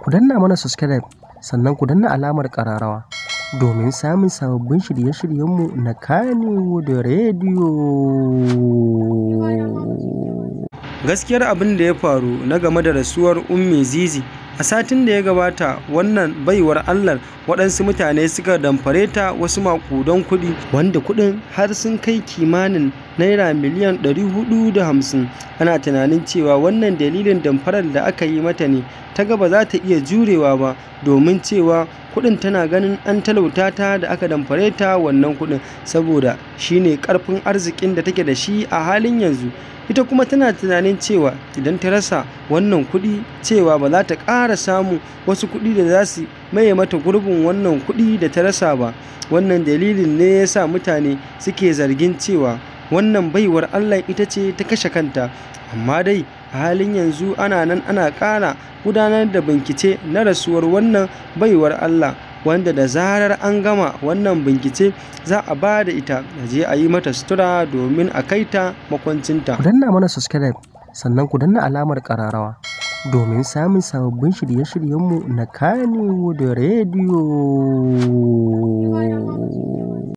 Ku danna mana subscribe sannan ku danna alamar ƙararrawa domin samun sababbin shirye-shiryenmu na Kannywood Radio. Gaskiyar abin da ya faru na game da rasuwar Ummi Zizi a satin da ya gabata, wannan baiwar Allah waɗansu mutane suka damfare ta wasu maƙudan kuɗi, wanda kuɗin har sun kai kimanin naira miliyan 450. Ana tunanin cewa wannan dalilin damfarar da aka yi mata ne ta ga ba za ta iya jurewa ba, domin cewa kuɗin tana ganin an talauta ta da aka damfare ta wannan kuɗin, saboda shine ƙarfin arzikin da take da shi a halin yanzu. Ita kuma tana tunanin cewa idan ta rasa wannan kuɗi, cewa ba za ta ƙara samun wasu kuɗi da za su maye mata gurbin wannan kuɗi da ta rasa ba. Wannan dalilin ne ya sa mutane suke zargin cewa wannan baiwar Allah ita ce ta kashe kanta. Amma dai a halin yanzu ana nan ana ƙara gudanar da bincike na rasuwar wannan baiwar Allah, wanda da zarar an gama wannan bincike za a ba da ita a je a yi mata sutura domin a kai ta makwancinta. Ku danna mana subscribe sannan ku danna alamar ƙararrawa domin samun sababbin shirye-shiryenmu na Kannywood Radio.